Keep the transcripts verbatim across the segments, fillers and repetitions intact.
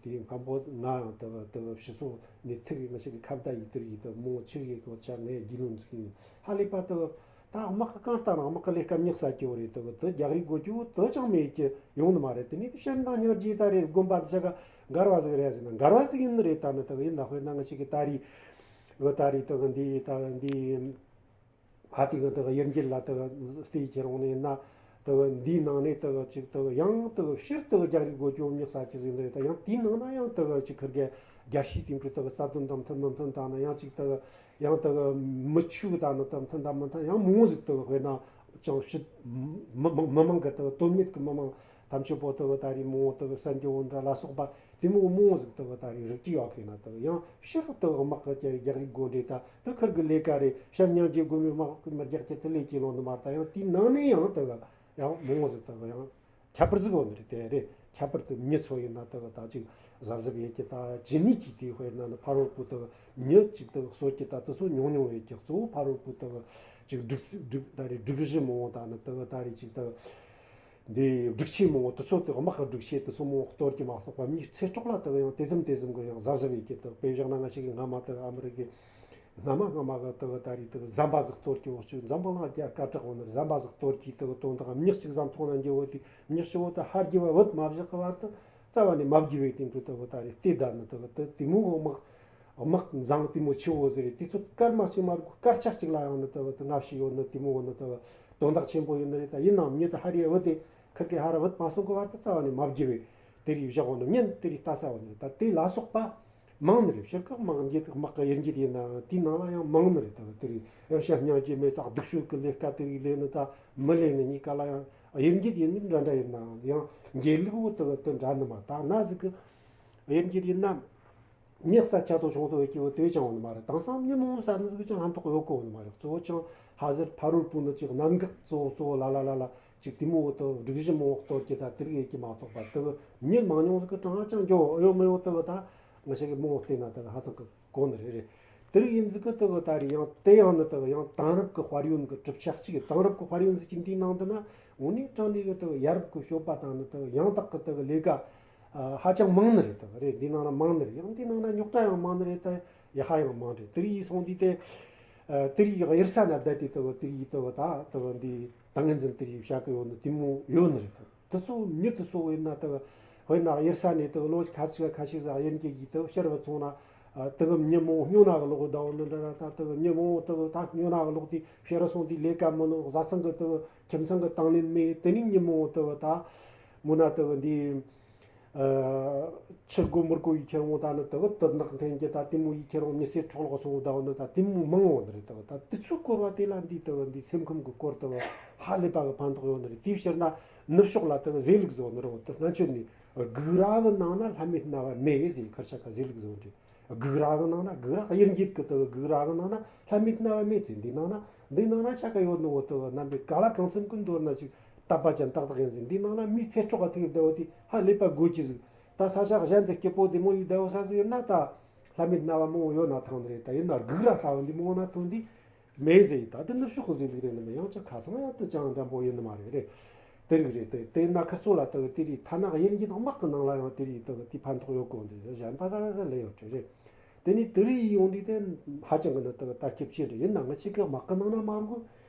དེ་རིང་སྔ་པོ་ང་ཡང་དེ་གི་དེ་གི་སྤྱི་ཚོགས་ནས་ཐུག་ཡིན། ང་ཞིག་གི་ཁ་བརྡ་ཡིན། དེ་རིགས་ཡིན། དེ་མོ་ཆི་ཡིན་གོ་ཆ་ངས་རྒྱུས་ལོན་ཟིག་ཡིན། ཧ་ལས་པ་དེ་གི་ད་དམག་གི་གང་ལྟར་ན་དམག་གི་ལས་ཀ་མྱི་ས་སྐྱོ་རེད། དེ་གི་དེ་རྒྱག་རེས་དགོས་རྒྱུ་དེ་ཅང་མེད་ཀྱི་ཡོང་ནི་མ་རེད། དེ་ནས་དེ་བཤད་ན་ཉར་རྒྱས་ད་རེད། དགོན་པ་འདི་ཆ་ག་འགལ་བ་ཟིག་རེད་ཟེར་ན་འགལ་བ་ཟིག་ཡིན་ནི་རེད། ད་ནི་དེ་གི་ཡིན་ན་དཔེར་ན་ང་ཞིག་གི་ད་རེས་འོ་ད་རེས་དེ་གི་འདི་ད་འདི། ཕ་དེ་གི་དེ་གི་དབྱར་འགྱེད་ལ་དེ་གི་བལྟས་ཁྱེར་འོང་ནས་ཡིན་ན། དེ་གི་འདིའི་ནང་ནས་དེ་གི་ཅིག་དེ་གི་ཡང་དེ་གི་ཕྱིར་དེ་གི་རྒྱག་རེས་དགོས་རྒྱུ་མྱི་ས་ཅིག་ཟིན་རེད། ད་ཡང་དེའི་ནང་ན་ཡང་དེ་གི་ཅིག་ཁིར་གི་རྒྱལ་སྤྱིའི་དེ་འཕྲོ་དེ་གི་རྩ་དོན་དང་མཐུན་མི་མཐུན་དང་ནི། ཡང་ཅིག་དེ་གི་ཡང་དེ་གི་མི་ཆོས་དང་ནི་དེ་མཐུན་དང་མི་མཐུན། ཡང་མང་ཟིག་དེ་གི་དཔེར་ན་ཅང་ཕྱི་མི་མང་མི་མང་གི་དེ་གི་དོན་མེད་གི་མི་མང་ཐམས་ཅད་པོ་དེ་གི་ད་རེས་མང་དེ་གི་བསད་རྒྱུ་འདྲ་ལ་སོགས་པ་དེ་མོ་མང་ཟིག་དེ་གི་ད་རེས་རིགས་ཀྱི་ཡོད་མཁན་ན། དེ་གི་ཡང་ཕྱིར་དེ་གི་དམག་གི་རྒྱག་རེས་དགོས་འདྲེ། ད་དེ་ཁིར་གི་ལས་ཀ་རེད། བྱམས་སྙིང་རྗེ་དགོས་མེད་དམག་གི་མི་རྒྱག་ཀྱི་དེ་ལས་ཀྱི་ལོ་འདི་མ་རེད། ད་ཡང་དེའི་ནང་ནས་ཡང་དེ་གི་ཡང་མང་ཟིག་དེ་གི་ཡང་ཁྱད་པར་ཟིག་ཡོད་ནི་རེད། དེ་རེད། ཁྱད་པར་དུ་མྱི་ཚོ་ཡིན་ན་དེ་གི་ད་ཅིག་གཟབ་གཟབ་ཡེད་ཀྱི། ད་ཇི་ནི་ཅིག་དེའི་དཔེར་ན་ནི་ཕ་རོལ་པོ་དེ་གི་མྱི་ཅིག་དེ་གི་གསོད་ཀྱི། ད་དེ་ཚོ་ཉུང་ཉུང་ཡེད་ཀྱི། གཙོ་བོ་ཕ་རོལ་པོ་དེ་གི་ཅིག་སྒྲིག་སྒྲིག་ད་རེད། སྒྲིག་གཞི་མང་བོ་ད་ནི་དེ་གི་ད་རེད་ཅིག་དེ་གི་འདི་སྒྲིག་ཆས་མང་བོ་དེ་ཚོ་དེ་དམག་གི་སྒྲིག་ཆས་དེ་ཚོ་མང་བོ་གཏོར་གྱི་མ་གཏོགས་པ། མྱིའི་ཚེ་སྲོག་ལ་དེ་གི་ཡང་དེ་ཙམ་དེ་ཙམ་གི་ཡང་གཟབ་གཟབ་ཡེད་ཀྱི། དེ་དཔེ་བཞག་ན་ང་ཞིག་གི་སྔ་མ་དེ་གི་ཨ་མི་རི་ཀའི་སྔ་མ་སྔ་མ་གི་དེ་གི་ད་རེད། དེ་གི་ཟམ་པ་ཟིག་གཏོར་གྱི་འོ་ཅིག་འཛམ་བུ་གླིང་རྒྱ་སྐད་གྲགས་འོ་ནི་ཟམ་པ་ཟིག་གཏོར་གྱི། དེ་གི་དོན་དག་མྱི་གཅིག་ཟམ་ཐོག་ན་འགྱེལ་བོ་དེ་མྱི་གཅིག་བོ་དེ་ཧར་རྒྱས་པ་བུད་མ་བཞག་གི་བར་དུ་རྩ་བ་ནས་མ་བརྒྱུད་པའི་དེ་འཕྲོ་དེ་གི་ད་རེད་བལྟས་བསྡད་ནི། དེ་གི་དེ་དེ་མོ་གི་དམག་དམག་འཛིང་དེ་མོ་ཆེ་བོ་ཟིག་རེད། དེ་ཚོ་སྐར་མ་གཅིག་མ་རྒུད་སྐར་ཆ་གཅིག་ལ་ཡང་ནི་དེ་གི་དེ་སྔ་ཕྱི་ཡོད་ནི་དེ་མོ་ཡོད་ནི། དེ་གི་དོན་དག་ཆེན་པོ་ཡིན་ནི་རེད། ད་ཡིན་ནའང་མྱི་དེ་ཧར་རྒྱས་བུད་དེ་ཁིར་གི་ཧར་བུད་མ་སོང་གི་བར་དུ་རྩ་བ་ནས་མ་བརྒྱུད་པའི་དེ་རིགས་བཞག་འོ་ནི། མྱི་དེ་རིགས་ལྟ་ས་འོ་ནི་རེད། ད་དེ་ལ་སོགས་པ་མང་ནི་རེད། ཕྱིར་ཁག་དམག་འགྱེད་དམག་གི་དབྱར་འགྱེད་ཡིན་ནའང་དེའི་ནང་ལ་ཡང་མང་ནི་རེད། ད་དེ་རིགས་ཡང་བྱམས་སྙིང་རྗེ་མེད་ས་སྡུག་ཤོས་ཀྱི་ལས་ཀ་དེ་རིགས་ལས་ནི། ད་མི་ལས་ནི་གཉིས་ཀ་ལ་ཡང་དབྱར་འགྱེད་ཡིན་ནི་འདྲ་འདྲ་ཡིན་ནའང་ཡང་འགྱེད་ལུགས་བོ་དེ་གི་དེ་འདྲ་ནི་མ། ད་ན་ཟིག་གི་དབྱར་འགྱེད་ཡིན་ན་མྱི་བསད་ཆ་དང་ཆུང་དུ་ཡོད་ཀྱི་བོ་དེ་ཅང་ཡོད་ནི་མ་རེད། དེང་སང་མྱི་མང་བསད་ནི་ཟིག་ཅང་ཕན་ཐོགས་ཡོད་གོ་ནི་མ་རེད། གཙོ་བོ་ཅང་ཧ་ཟེར་ཕ་རོལ་པོ་ནི་ཅིག་གནད་འགག་གཙོ་བོ་གཙོ་བོ་ལ་ལ་ལ་ལ་ཅིག་དེ་མོ་བོ་དེ་སྒྲིག་གཞི་མང་བོ་གཏོར་གྱི། ད་དེ་རིགས་ཡོད་ཀྱི་མ་གཏོགས་པ་དེ་གི་མྱི་མང་ཉུང་ཟིག་གི་གྲངས་ཅང་འགྱོ་ཡོད་མི་ཡོད་དེ་གི་ད་ང་ཞིག་གི་མང་བོ་བལྟས་ན་དེ་གི་ཧ་ཅང་གི་གོ་ནི་རེད། རེད། དེ་རིགས་ཡིན་ཟིག་གི་དེ་གི་ད་རེས་ཡང་དེ་ཡང་ནི་དེ་གི་ཡང་དེང་རབས་ཀྱི་དཔལ་ཡོན་གྱི་གྲུབ་ཆ་གཅིག་དེང་རབས་ཀྱི་དཔལ་ཡོན་ཟིག་གི་འདིའི་ནང་དུ་ན་དངོས་གནས་དྲང་གནས་གི་དེ་གི་ཡ་རབས་ཀྱི་སྤྱོད་པ་དང་ནི་དེ་གི་ཡང་དག་གི་དེ་གི་ལས་ཀ་ཨ་ཧ་ཅང་མང་ནི་རེད། དེ་གི་རེད། འདིའི་ནང་ན་མང་ནི་རེད། ཡང་འདིའི་ནང་ན་རྙོག་དྲ་ཡང་མང་ནི་རེད། ད་ཡ་ཧ་ཡང་མང་རེད། དེ་རིགས་ཡིན་སོང་དུས་དེ་ཨ་དེ་རིགས་གཡེར་ས་ན་བསྡད་དེ་དེ་གི་དེ་རིགས་དེ་གི་ད་དེ་གི་འདི་ད་ངན་འཛིན་དེ་རིགས་བྱ་གི་ཡོད་ནི་དེ་མོ་ཡོད་ནི་རེད། དེ་ཚོ་མྱི་དེ་ཚོ་ཡིན་ན་དེ་གི་དཔེར་ན་གཡེར་ས་ནས་དེ་གི་ལོ་ཁ་ཅིག་ཁ་ཤས་ཟིག་གཡེར་འགྱེད་ཀྱིས་དེ་གི་ཕྱིར་བུད་སོང་ན། ཨ་དེ་གི་མྱི་མང་སྨྱོ་ན་གི་ལོག་ཟླ་བོ་ནི་འདྲ་ར། ད་དེ་གི་མྱི་མང་དེ་གི་ད་སྨྱོ་ན་གི་ལོག་དུས་ཕྱིར་སོང་དུས་ལས་ཀ་མི་ནོ། བཟའ་ཚང་གི་དེ་གི་ཁྱིམ་ཚང་གི་དང་ལེན་མེད། དེ་ནས་མྱི་མང་དེ་གི་ད་མོ་ན་དེ་གི་འདི་ཨ་ཆུ་དགོ་མི་དགོ་ཡི་ཁྱེར་འོང་། ད་ནི་དེ་གི་དུད་ནག་འཐེན་གྱི་ད་དེ་མོ་ཡི་ཁྱེར་འོང་། མྱི་སེར་འཕྲོག་ལོག་སོང་ཟླ་བོ་ནི་ད་དེ་མོ་མང་འོང་ནི་རེད། དེ་གི་ད་དེ་ཚོའི་སྐོར་བ་དེ་ལ་འདི་དེ་གི་འདི་སེམས་ཁམས་གི་སྐོར་དེ་གི་ཧ་ལས་པ་གི་ཕན་ཐོགས་ཡོད་ནི་རེད། དེའི་ཕྱིར་ན་ནུབ་ཕྱོགས་ལ་དེ་གི་ཟེར་ལུགས་ཟིག་ཡོད་ནི་རེད། དེ་སྔ་ཆོས་ནས་སྒུག་ར་གི་ནང་ན་ལྷ་མེད་སྨན་པ་མེད་ཟེར་ཁར་ཆ་ཁ་ཟེར་ལུགས་ཟིག་ཡོད་རེད། སྒུག་ར་གི་ནང་ན་སྒུག་ར་གཡེར་འགྱེད་གི་དེ་གི་སྒུག་ར་གི་ནང་ན་ལྷ་མེད་སྨན་པ་མེད་ཟེར། འདི་ནང་ན་འདི་ནང་ན་ཆ་ག་ཡོད་ནི་འོ་དེ་གི་རྣམ་པའི་ག་ལ་གང་འཚམ་གི་མདོར་ན་ཅིག་དད་པ་ཅན་ཏག་ཏག་ཡིན་ཟེར། འདི་ནང་ན་མིའི་ཚེ་སྲོག་ག་ཐུག་བསྡད་འོ་དེ་ཧ་ལས་པ་དགོས་ཀྱི་ཟིག་ད་ས་ཆ་གཞན་ཚེ་སྐྱིད་པོ་དེ་མོ་ཡི་བསྡད་འོ་ས་ཟིག་ཡིན་ན་ད་ལྷ་མེད་སྨན་པ་མང་བོ་ཡོད་ན་ཐང་ནི་རེད། ད་ཡིན་ན་སྒུག་ར་ལྟ་བུ་འདི་མང་ན་ཐོན་དུས། མེད་ཟེར། ད་དེ་ནུབ་ཕྱོགས་ཀྱི་ཟེར་ལུགས་རེད་ནི་མེད། ཡང་ཅིག་ཁ་ཚང་ཡང་དེ་ཅང་འདྲ་པོ་ཡིན་ནི་མ་རེད། རེད། དེ་རིགས་རེད། དེ་དེ་ན་ཁིར་ཚོ་ལ་དེ་གི་དེ་རིགས་ཐ་ན་གཡེར་འགྱེད་དམག་གི་ནང་ལ་ཡང་དེ་རིགས་དེ་གི་དེ་ཕན་ཐོགས་ཡོད་གོ་འདི་གཞན་པ་ད་ལ་ལས་ཡོད་ཀྱི་རེད། དེ་ནས་དེ་རིགས་ཡོང་དུས་དེ་ཧ་ཅང་གི་ནི་དེ་གི་ད་ཁྱབ་ཆེ་རེད། ཡིན་ན་ང་ཅིག་གི་དམག་གི་ནང་ན་མ་དགོས།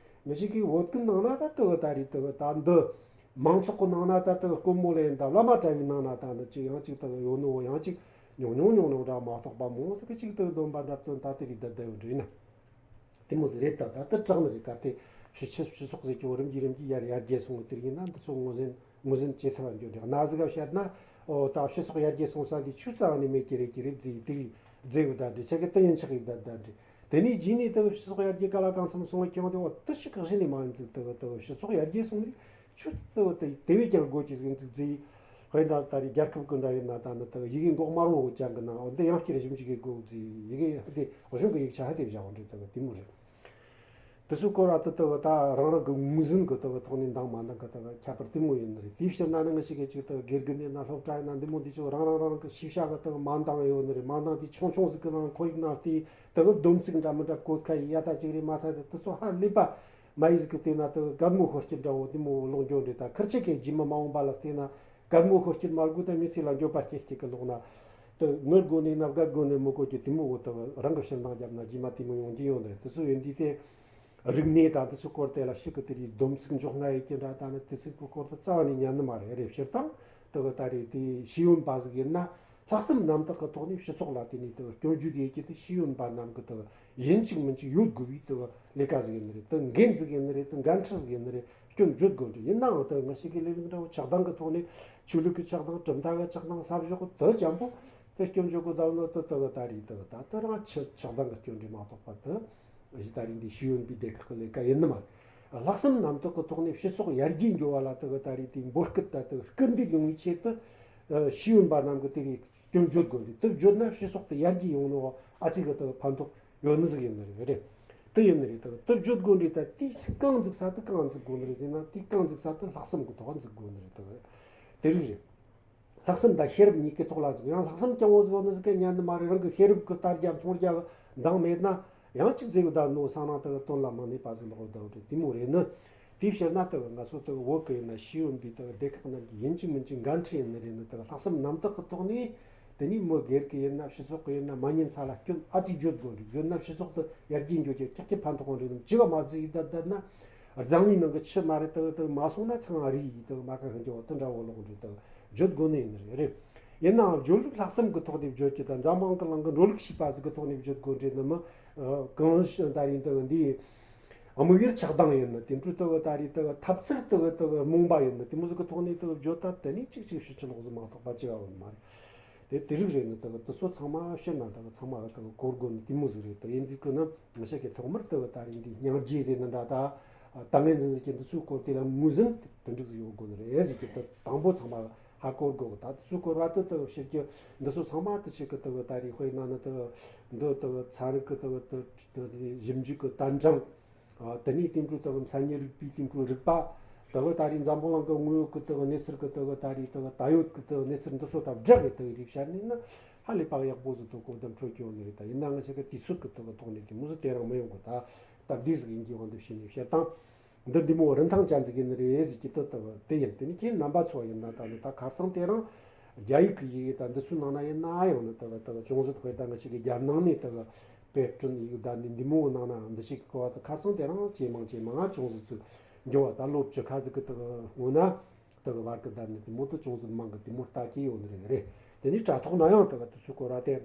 ང་ཅིག་གི་བོད་གི་ནང་ན་ད་དེ་གི་ད་རིགས་དེ་གི་ད་འདི་མང་ཚོགས་གི་ནང་ན་ད་དེ་གི་དཀོན་མོ་ལས་ཡིན། ད་བླ་མ་གྲྭ་བའི་ནང་ན་ད་ནི་ཅིག་ཡང་ཅིག་དེ་གི་ཡོད་ནོ་ཡང་ཅིག་ཉུང་ཉུང་ཉུང་ཉུང་འདྲ་མ་གཏོགས་པ་མང་ཟིག་གི་ཅིག་དེ་གི་སྡོམ་པ་འདྲ་སྟོན་ད་དེ་རིགས་ད་བསྡད་ཡོད་འདྲ་ཡིན་ན། དེ་མོ་ཟིག་རེད། ད་ད་ལྟ་དྲག་ནི་རེད། གལ་ཏེ་ཕྱི་ཕྱི་ཕྱི་ཚོགས་ཟེར་གྱི་བོ་རིམ་གྱིས་རིམ་གྱིས་ཡར་ཡར་རྒྱས་སོང་བའི་དེ་རིགས་ཡིན་ན་འདི་ཚོ་ངོས་འཛིན་ངོས་འཛིན་བྱེད་ཐུབ་པ་འགྱོ་འདྲ། གནའ་ཟིག་ག་བཤད་ན་ཨོ་ད་ཕྱི་ཚོགས་ཡར་རྒྱས་སོང་ས་འདི་ཆུ་རྩ་བ་ནས་མེད་ཀྱི་རེད་ཀྱི་རེད་ཟེར་དེ་རིགས་རྫས་བུ་ད་འདྲ་ཆ་གི་ཏི་ཡན་ཆག་གི་ད་ད་འདྲ། དེ་ནས་རྗེས་ནས་ད་ཕྱི་ཚོགས་ཡར་རྒྱས་ག་ལ་གང་འཚམ་སོང་བ་ཁྱོད་དེ་འོ་ད་ཞིག་གི་གཞི་ནས་མ་ཡིན་ཟིག་ད་ད་ཕྱི་ཚོགས་ཡར་རྒྱས་སོང་ནས་ཆུ་ད་ད་དེ་བས་ཀྱང་དགོས་ཀྱི་ཟིག་ཟིག་ཟེར། དཔེར་ན་ད་རེས་རྒྱལ་ཁབ་ཀྱི་འདྲ་ཡིན་ན་ད་ནི་ད་ཡི་གེ་མགོ་དམར་བོ་ཅན་གི་ནང་འོ་འདི་ཡང་བསྐྱར་ཞིབ་འཇུག་གི་དགོས་ཟེར། ཡི་གེ་འདི་གཞུང་གི་ཡིག་ཆ་ཧ་དེ་བཞག་འོ་འདྲ་ད་དེ་མོ་རེད། དེ་ཚོའི་སྐོར་ལ་ད་ལྟ་བ་ད་རང་རང་གི་ངོས་ཟིན་གི་ད་བ་ཐོག་ནས་འདང་མ་འདང་གི་ད་བ་ཁྱད་པར་དེ་མོ་ཡིན་ནི་རེད། དེའི་ཕྱིར་ན་ནི་ང་ཞིག་གི་ཅིག་ད་དགེ་རྒན་ཡིན་ན་སློབ་གྲྭ་ཡིན་ན་འདི་མོ་འདི་ཚོ་རང་རང་རང་རང་གི་ཤེས་བྱ་གི་ད་མ་འདང་ཡོད་ནི་རེད། མ་འདང་དེ་ཆུང་ཆུང་ཟིག་གི་ནང་ཁོར་ཡུག་ནང་དེ་ད་བ་སྡོམ་ཚིག་འདྲ་མི་འདྲ་གོ་ཁ་ཡི་ཡ་ད་ཅིག་རེད། མ་ད་དེ་ཚོ་ཧ་ལས་པ་མ་ཡི་ཟིག་གི་བལྟས་ན་ད་གད་མོ་ཤོར་སྐྱིད་འདྲ་བོ་དེ་མོ་ལོག་འགྱོ་འདྲ། ད་ཁིར་ཆེ་གི་རྗེས་མ་མ་འོངས་པ་ལ་བལྟས་ན་གད་མོ་ཤོར་སྐྱིད་མ་དགོས། ད་མི་ཚེ་ལ་འགྱོད་པ་སྐྱེ་སྐྱེ་གི་ལོག་ན། དུ་ངུ་དགོས་ནས་ན་དགའ་དགོས་ནས་མི་དགོས་ཀྱི་དེ་མོ་འོ་དུ་རང་གི་ཕྱིར་འདང་བརྒྱབ་ན་རྗེས་མ་དེ་མོ་ཡོང་རྒྱུ་ཡོད་ནི་རེད། དེ་ཚོ་ཡིན་དུས་དེ་རིག་གནས་དང་དེ་ཚོའི་སྐོར་དེ་ལ་ཤི་གི་དེ་རིགས་སྡོམ་ཚིག་འཇོག་ན་ཡི་གེ་འདྲ་དང་ནི་དེ་ཚོའི་སྐོར་དུ་རྩ་བ་ནས་ཉན་ནི་མ་རེད། རེད། སྤྱིར་བཏང་དུ་གི་ད་རེས་དེ་ཤེས་ཡོན་པ་ཟིག་ཡིན་ན་ལྷག་བསམ་རྣམ་དག་གི་ཐོག་ནས་སྤྱི་ཚོགས་ལ་དེ་ནས་དུ་སྐྱོན་བརྗོད་ཡི་གེ་དེ་ཤེས་ཡོན་པ་རྣམས་གི་དུ་ཡིན་གཅིག་མིན་གཅིག་ཡོད་དགོས་པའི་དུ་ལས་ཀ་ཟིག་ཡིན་ནི་རེད། དུ་འགན་ཟིག་ཡིན་ནི་རེད། དུ་འགན་འཁྲི་ཟིག་ཡིན་ནི་རེད། སྐྱོན་བརྗོད་དགོས་འདྲ་ཡིན་ནའང་དུ་ང་ཞིག་གི་ལས་རིགས་འདྲ་བོ་ཆགས་སྡང་གི་ཐོག་ནས་ཆོས་ལུགས་ཀྱི་ཆགས་སྡང་གྲུབ་མཐའ་གི་ཆགས་སྡང་ས་བཞག་དུ་ཅན་པོ་དུ་སྐྱོན་བརྗོད་གི་ཟླ་ནོ་དུ་དུ་གི་ད་རེས་དུ་ད་དུ་རང་ཆི་ཆགས་སྡང་གི་སྐྱོན་འདྲ་མ་གཏོགས་པ་དུ་གཞི་ད་རེས་འདི་ཤེས་ཡོན་པའི་སྡེ་ཁག་གི་ལས་ཀ་ཡིན་ནི་མ་རེད། ལྷག་བསམ་རྣམ་དག་གི་ཐོག་ནས་སྤྱི་ཚོགས་ཡར་རྒྱས་འགྲོ་བ་ལ་དུ་གི་ད་རེས་དེ་འབོད་སྐུལ་ད་དུ་སྐུལ་འདེད་ཡོང་བའི་ཆེད་དུ་ཤེས་ཡོན་པ་རྣམས་གི་དེ་རེས་སྐྱོན་བརྗོད་དགོས་རེད། དེ་བརྗོད་ན་སྤྱི་ཚོགས་དེ་ཡར་རྒྱས་ཡོང་ནོ་ཨ་ཙི་གི་དེ་ཕན་ཐོགས་ཡོད་ནི་ཟིག་ཡིན་ནི་རེད། དེ་ཡིན་ནི་རེད། དེ་དེ་བརྗོད་དགོས་རེད། ད་དེ་རྐང་འཛུགས་ས་དེ་གང་འཛུགས་དགོས་ནི་རེད་ཟེར་ན། དེ་རྐང་འཛུགས་ས་དེ་ལྷག་བསམ་གི་ཐོག་འཛུགས་དགོས་ནི་རེད། དེ་དེ་རིགས་རེད། ལྷག་བསམ་དང་ཤེས་རབ་གཉིས་ཀའི་ཐོག་ལ་འཛུགས། ཡང་ལྷག་བསམ་རྐྱང་བོ་ཟིག་ཡོད་ནི་ཟིག་གི་ཉན་ནི་མ་རེད། རང་གི་ཤེས་རབ་གི་ལྟ་རྒྱ་མཐོང་རྒྱ་གི་འདང་མེད་ན། ཡང་གཅིག་ཟེར་གི་ད་ནོ་སང་ནང་དེ་གི་དོན་ལ་མ་གནས་པ་ཟིག་ལོག་གི་ད་རེད། དེ་མོ་རེད་ནི། དེའི་ཕྱིར་ན་དེ་གི་ང་ཚོ་དེ་གི་བོད་གི་ཡིན་ན་ཤེས་ཡོན་པའི་དེ་གི་སྡེ་ཁག་རྣམས་ཀྱི་ཡིན་གཅིག་མིན་གཅིག་འགན་འཁྲི་ཡིན་ནི་རེད་ནི། དེ་གི་ལྷག་བསམ་རྣམ་དག་གི་ཐོག་ནས་དེ་ནས་མི་སྒེར་གི་ཡིན་ན་སྤྱི་ཚོགས་གི་ཡིན་ན་མ་ཉན་ཚ་ལ་སྐྱོན་ཨ་ཙི་བརྗོད་དགོས་རེད། བརྗོད་ན་སྤྱི་ཚོགས་དེ་ཡར་རྒྱས་འགྱོ་རྒྱུ་ཀྱག་ཀྱག་ཕན་ཐོགས་རེད། ཅི་ག་མ་བརྫི་ཡི་ད་ད་ན་རྫ་བའི་ནང་གི་ཆུ་མ་རེད། དེ་གི་དེ་གི་མ་སོང་ན་ཚང་རི་ཡི་དེ་གི་མ་ཁ་ཤང་རྒྱ་བ་དེ་འདྲ་བོ་ལོག་རེད། དེ་གི་བརྗོད་དགོས་ནི་ཡིན་ནི་རེད། ཡིན་ནའང་བརྗོད་ལུགས་ལྷག་བསམ་གྱི་ཐོག་ནས་བརྗོད་ཀྱི་དང་། འཛམ་བུ་གླིང་གི་འགྲོ་ལུགས་ཤེས་པ་ཟིག་གི་ཐོག་ནས་བརྗོད་དགོས་འདྲེ་ནི་མི། ཨ། གང་ཞིག་ད་རིང་དུ་འདིའི་དམིགས་ཡུལ་ཆགས་སྡང་ཡིན་ནི། དེ་འཕྲོ་དུ་ད་རིང་དུ་ཐབས་ཚུལ་དུ་དུ་རྨོངས་པ་ཡིན་ནི། དེ་མོ་ཟིག་གི་ཐོག་ནས་དུ་བརྗོད་ད་དེ་ནས་གཅིག་གཅིག་ཤི་ཆུ་ལོག་ཟིག་མ་གཏོགས་པ་ཅི་ཡང་ཡོད་མ་རེད། དེ་དེ་རིགས་རེད་ནི། དུ་དུ་ཚོ་ཚང་མ་ཕྱིར་ན་དུ་ཚང་མ་དུ་གོ་དགོས་ནི་དེ་མོ་ཟིག་རེད། དུ་ཡིན་ཟིག་གི་ནི་ང་ཤ་གི་ཐོག་མར་དུ་ད་རིང་འདི་སྙིང་རྗེ་ཟེར་ནི་འདྲ་ད། ད་ངན་འཛིན་ཟིག་གི་འདི་ཚོའི་སྐོར་དེ་ལ་ངོས་ཟིན་དེ་འགྲིག་ཟིག་ཡོད་དགོས་ནི་རེད་ཟིག་གི། དུ་དང་པོ་ཚང་མ་ཧ་གོ་དགོས། ད་དེ་ཚོའི་སྐོར་བ་དེ་དག་ཕྱིར་གྱི་འདི་ཚོ་ཚང་མ་དེ་ཕྱིར་གྱི་དག་ད་རེས་དཔེར་ན་ནི་དག་འདི་དག་ཚན་རིག་གི་དག་དེ་ཞིབ་འཇུག་གི་དན་གྲངས། དེ་ནས་དེ་འཕྲོ་དག་མཚན་ཉིད་རིག་པའི་དེ་འཕྲོ་རིག་པ། དག་ད་རེས་འཛམ་བུ་གླིང་གི་དངོས་ཡོད་ཀྱི་དག་གནས་ཚུལ་གྱི་དག་ད་རེས་དག་ད་ཡོད་ཀྱི་དག་གནས་ཚུལ་འདི་ཚོ་དང་སྦྲགས་ཀྱི་དག་རིག་བཤད་ནས་ནི་ཧ་ལས་པ་ཡག་པོ་ཟིག་དག་གོ་བརྡ་འཕྲོད་ཀྱི་ཡོད་ནི་རེད། ད་ཡིན་ན་ང་ཞིག་གི་དུས་ཚོད་ཀྱི་དག་ཐོག་ནས་དེ་མོ་ཟིག་དེ་རང་མི་ཡོང་གི། ད་སྟབས་བདེ་ཟིག་ཡིན་གྱི་ཡོང་འདི་བྱས་ནས་བཤད་སྟངས། འདི་འདི་མོ་རིན་ཐང་ཅན་ཟིག་ཡིན་ནི་རེད་ཟེར་གྱི་དུ་དུ་དེ་ཡིན། དེ་ནི་ཁྱེད་རྣམ་པ་ཚོ་ཡིན་ན་ད་ནི་ད་ཁ་སང་དེ་རིང་རྒྱ་ཡིག་གི་ཡི་གེ་ད་འདི་ཚོའི་ནང་ན་ཡིན་ན་ཡང་ནི་དུ་དུ་ཅུང་ཟད་དཔེ་ད་ང་ཞིག་གི་རྒྱལ་ནང་ནས་དུ་དཔེ་སྐྲུན་ཡིག་ད་ནི་འདི་མོ་ནང་ན་འདི་ཞིག་གི་གོ་བ་དུ་ཁ་སང་དེ་རིང་ཇེ་མང་ཇེ་མང་ཅུང་ཟད་ཅིག་འགྱོ་བ། ད་ལོ་བཅུ་ཁ་ཟིག་གི་དུ་སྔོན་ན་དུ་བར་གི་ད་ནི་དེ་མོ་དུ་ཅུང་ཟད་མང་གི་དེ་མོ་ལྟ་གི་ཡོད་ནི་རེད། རེད། དེ་ནི་དྲ་ཐོག་ན་ཡང་དུ་དུ་ཚོའི་སྐོར་བ་དེ།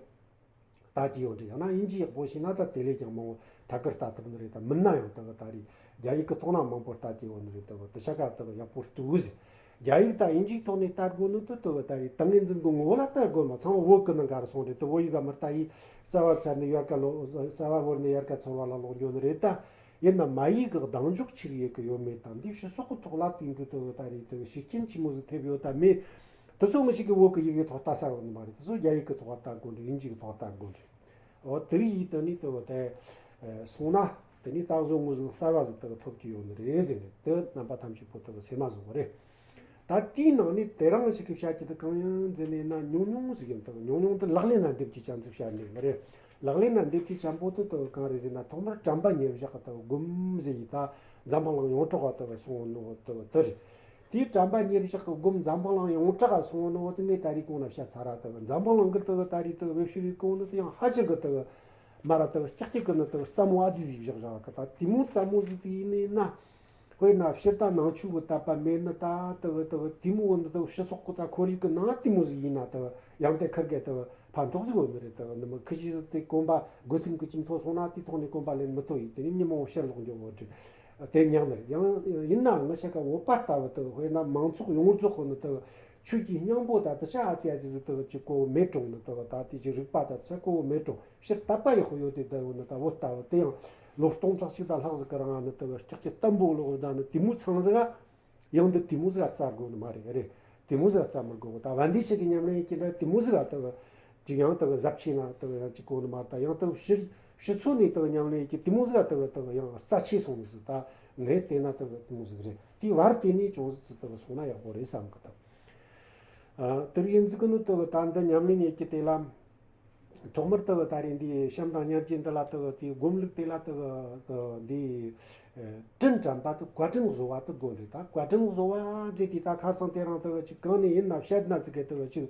ལྟ་གི་ཡོད་འདྲ། ཡང་ན་དབྱིན་ཇི་ཡག་པོ་ཤེས་ན་ད་དེ་ལས་ཀྱང་མང་བོ་ཐད་ཀར་ལྟ་ཐུབ་ནི་རེད། ད་མིན་ན་ཡང་ད་གི་ད་རེས་རྒྱ་ཡིག་གི་ཐོག་ན་མང་པོ་ལྟ་གི་ཡོད་ནི་རེད། ད་གི་དེ་ཆ་ག་ད་གི་ཡག་པོ་ལྟོས་ཟེར། རྒྱ་ཡིག་ད་དབྱིན་ཇིའི་ཐོག་ནས་ལྟ་དགོས་ནི་དུ་ད་གི་ད་རེས་ད་ངོས་འཛིན་གི་ངོ་བོ་ལ་ལྟ་དགོས་མ། ཚང་མ་བོད་གི་ནང་ག་རུ་སོང་རེད། དུ་བོད་ཡིག་ག་མི་ལྟ་ཡིས་རྩ་བ་ཚར་ནས་ཡར་ཀ་ལོ་རྩ་བ་བོར་ནས་ཡར་ཀ་ཚོར་བ་ལ་ལོག་འགྱོ་ནི་རེད་ད། ཡིན་ན་མ་ཡིག་གི་གདེང་འཇོག་ཆི་རིགས་ཡོད་གི་ཡོད་མེད་དང་འདི་ཕྱི་སོག་གི་ཐོག་ལ་དེང་དུ་དུ་ད་རེས་དུ་ཤུགས་རྐྱེན་ཆི་མོ་ཟིག་ཐེབས་ཡོད་ད་མེད། དེ་ཚོ་ངི་ཞིག་གི་བོད་ཀྱི་ཡི་གེ་ཐོག་ལྟ་ས་ཡོད་ནི་མ་རེད། དེ་ཚོ་རྒྱ་ཡིག་གི་ཐོག་ལྟ་དགོས་འདྲ། དབྱིན་ཇི་གི་ཐོག་ལྟ་དགོས་འདྲ། འོ་དེ་ཡིས་དེ་ནི་དེ་བོ་དེ་སོང་ན་དེ་ནི་ད་གཟོད་ངོས་ཟིན་གསར་བ་ཟིག་དེ་གི་ཐོབ་ཀྱི་ཡོད་ནི་རེད་ཟེར་ནས། དེ་རྣམ་པ་ཐམས་ཅད་པོ་དེ་གི་སེམས་མ་བཟོ་གི་རེད། ད་དེའི་ནང་ནས་དེ་རང་ཞིག་གི་བཤད་ཀྱི་དེ་གང་ཡིན་ཟེར་ནས་ན་ཉུང་ཉུང་ཟིག་ཡིན། དེ་ཉུང་ཉུང་དེ་ལག་ལེན་ན་འདེབས་ཀྱི་ཅན་ཟིག་བཤད་ནི་རེད། ལག་ལེན་ན་འདེབས་ཀྱི་ཅན་པོ་དེ་དེ་གི་གང་རེད་ཟེར་ན། ཐོག་མར་དྲན་པ་ཉེར་བཞག་གི་དེ་གི་སྒོམ་ཟེར་ཡི་ད་འཛམ་བུ་གླིང་ཡོངས་གྲགས་ག་དེ་གི་སོང་ནོ་དེ་དེ་རེད། དེའི་དྲན་པ་ཉེར་བཞག་གི་སྒོམ་འཛམ་བུ་གླིང་ཡོངས་གྲགས་སོང་ནོ་དེ་ངས་ད་རེས་གོང་ན་བཤད་ཚར་ར། དེ་འཛམ་བུ་གླིང་གི་དེ་ད་རེས་དེ་བེད་སྤྱོད་གི་གོང་ནི་དེ་ཡང་ཧ་ཅང་གི་དེ་མ་ར་དེ་ཀྱག་ཀྱག་གི་ནི་དེ་བསམ་བློ་ཨ་ཙི་ཟིག་བཞག་བཞག་གི། ད་དེ་མོ་ཙམ་མོ་ཟིག་དེ་ཡིན་ནི་ན། དཔེར་ན་ཕྱིར་ད་ནང་ཆོས་གི་དད་པ་མེད་ནི་ད་དེ་དེ་དེ་མོ་ནི་དེ་སྤྱི་ཚོགས་གི་ད་ཁོར་ཡུག་གི་ནང་དེ་མོ་ཟིག་ཡིན་ན་དེ་ཡང་དེ་ཁར་གི་དེ་ཕན་ཐོགས་ཟིག་ཡོད་ནི་རེད། དེ་ནི་མི་ཁི་ཅི་ཟིག་དེ་གོམ་པ་དགོས་ཐུན་གི་ཅིག་མཐོ་སོང་ན་དེ་ཐོག་ནས་གོམ་པ་ལེན་མི་ཐུབ་ཡི། དེ་ནི་མི་མང་བོ་ཕྱིར་ལོག་འགྱོ་བོ་དྲི། དེ་ཉག་ནི་ཡང་ཡིན་ནའང་ང་ཆ་ག་བོད་པ་ལྟ་བུ་དུ་དཔེར་ན་མང་ཚོགས་ཡོངས་རྫོགས་ཀྱི་ནི་དུ་ཆོས་ཀྱི་སྙིང་པོ་དང་དུ་ཆ་ཨ་ཙི་ཨ་ཙི་ཟིག་དུ་ཅིག་གོ་མེད་གྲོང་ནི་དུ་ད་དེ་ཅིག་རིག་པ་དང་དུ་ཆ་གོ་མེད་གྲོང་ཕྱིར་དད་པ་ཡག་པོ་ཡོད་དེ་དུ་ཡོད་ནི་ད་བོད་ལྟ་བུ་དེ་ཡང་ལོ་སྟོང་ཕྲག་གཅིག་དང་ལྷག་ཟིག་གི་རིང་ནི་དུ་ལྕགས་ཀྱི་བརྟན་པོ་ལོག་ད་ནི་དེ་མོ་ཚང་ཟིག་ག་ཡང་འདི་དེ་མོ་ཟིག་ག་བཙལ་དགོས་ནི་མ་རེད། རེད། དེ་མོ་ཟིག་ག་བཙལ་མི་དགོས་གོ། ད་བན་དེ་ཆེ་གི་ཉམས་ལེན་ཡེད་ཀྱི་འདྲ་དེ་མོ་ཟིག་ག་ད་ཅིག་ཡང་ད་གཟབ་ཆེ་ན་ད་ཡང་ཅིག་གོ་ནི་མ་རེད། ད་ཡང་ད་ཕྱི་ཕྱི་ཚོ་ནས་ད་ཉམས་ལེན་ཡེད་ཀྱི་དེ་མོ་ཟིག་ག་ད་ད་ཡང་རྩ་ཆེ་སོང་ནི་ཟིག་ད་ངས་བལྟས་ན་ད་དེ་མོ་ཟིག་རེད། དེའི་བར་དེ་ནས་ཅུང་ཟིག་ད་སོང་ན་ཡག་པོ་རེད་བསམ་གི། ད་ཨ་དེ་རིགས་ཡིན་ཟིག་གི་ནི་ད་ད་འདི་ཉམས་ལེན་ཡེད་ཀྱི་དེ་ལ། ཐོག་མར་དུ་ད་རེས་འདི་བྱམས་དང་སྙིང་རྗེ་འདི་ལ་དུ་དེའི་སྒོམ་ལུགས་དེ་ལ་དུ་འདི་དྲིན་དྲན་པ་དུ་བཀའ་དྲིན་གཟོ་བ་དུ་དགོས་རེད། ད་བཀའ་དྲིན་གཟོ་བ་འདི་དེ་ད་ཁ་སང་དེ་རིང་དུ་ཅིག་གང་ནས་ཡིན་ན་བཤད་ན་ཟིག་གི་དུ་ཅིག་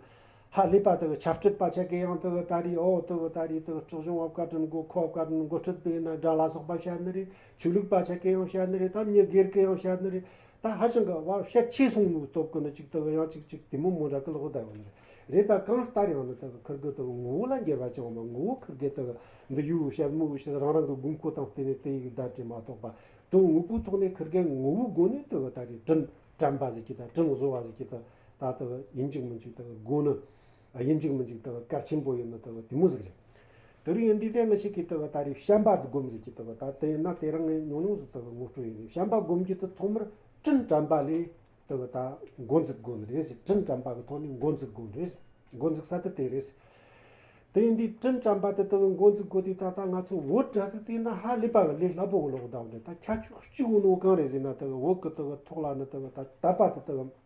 ཧ་ལས་པ་དག་ཆབ་སྲིད་པ་ཆ་གེ་ཡང་དག་ད་རེས་ཨོ་དག་ད་རེས་དག་སྲིད་གཞུང་བ་བཀའ་དྲིན་གོ་ཁོ་བ་བཀའ་དྲིན་གོ་ཁྲིད་པའི་ན་དགྲ་ལ་སོགས་པ་བཤད་ནི་རེད། ཆོས་ལུགས་པ་ཆ་གེ་ཡང་བཤད་ནི་རེད། ད་མྱི་སྒེར་གེ་ཡང་བཤད་ནི་རེད། ད་ཧ་ཅང་གི་བ་བཤད་ཆེ་སོང་ནོ་སྟོབས་ཀུན་ནི་ཅིག་དག་ཡང་ཅིག་ཅིག་དེ་མོ་མོ་འདྲ་གི་ལོག་ད་ཡོང་ནི་རེད། རེད་ད་གང་ལྟར་ཡང་ནི་དག་ཁིར་གི་དག་ངོ་བོ་ལ་འགྱུར་བ་བྱུང་བ་མ་ངོ་བོ་ཁིར་གི་དག་འདི་ཡུ་བཤད་མོ་བཤད་རང་རང་གི་དགོས་མཁོ་དང་བསྟུན་ནས་དེ་ཡི་བརྡ་སྤྲད་མ་གཏོགས་པ། དོན་དངོས་པོའི་ཐོག་ནས་ཁིར་གི་ངོ་བོའི་སྒོ་ནས་དག་ད་རེས་དྲིན་དྲན་པ་ཟིག་གི་ད་དྲིན་གཟོ་བ་ཟིག་གི་ད་ད་དག་ཡིན་གཅིག་མིན་གཅིག་དག་དགོས་ནི། ཡིན་གཅིག་མིན་གཅིག་དག་གལ་ཆེན་པོ་ཡིན་ནི་དག་དེ་མོ་ཟིག་རེད། དེ་རིང་ཡིན་དུས་དེ་ང་ཞིག་གིས་དག་ད་རེས་བྱམས་པ་དགོས་ཟིག་གི་དག་ད་དེ་ཡིན་ན་དེ་རིང་ངས་ཉུང་ཉུང་ཟིག་དག་ངོ་སྤྲོད་ཡིན་ནི། བྱམས་པ་སྒོམ་རྒྱུ་དེ་ཐོག་མར་དྲིན་དྲན་པ་ལས་དག་ད་འགོ་འཛུགས་དགོས་ནི་རེད་ཟེར། དྲིན་དྲན་པ་གི་ཐོག་ནས་འགོ་འཛུགས་དགོས་ནི་རེད་ཟེར། འགོ་འཛུགས་ས་དེ་དེ་རེད་ཟེར། དེ་ཡིན་དུས་དྲིན་དྲན་པ་དེ་དག་འགོ་འཛུགས་དགོས་དུས་ད་ལྟ་ང་ཚོ་བོད་འདྲ་ཟིག་དེ་ཡིན་ན་ཧ་ལས་པ་གི་ལས་སླ་པོ་གི་ལོག་བསྡད་པ་རེད། ད་ཁྱད་ཆོས་གཅིག་ཡོད་ནོ་གང་རེད་ཟེར་ན་དག་བོད་གི་དག་ཐོག་ལ་ནི་དག་ད་དད་པ་དེ་དག་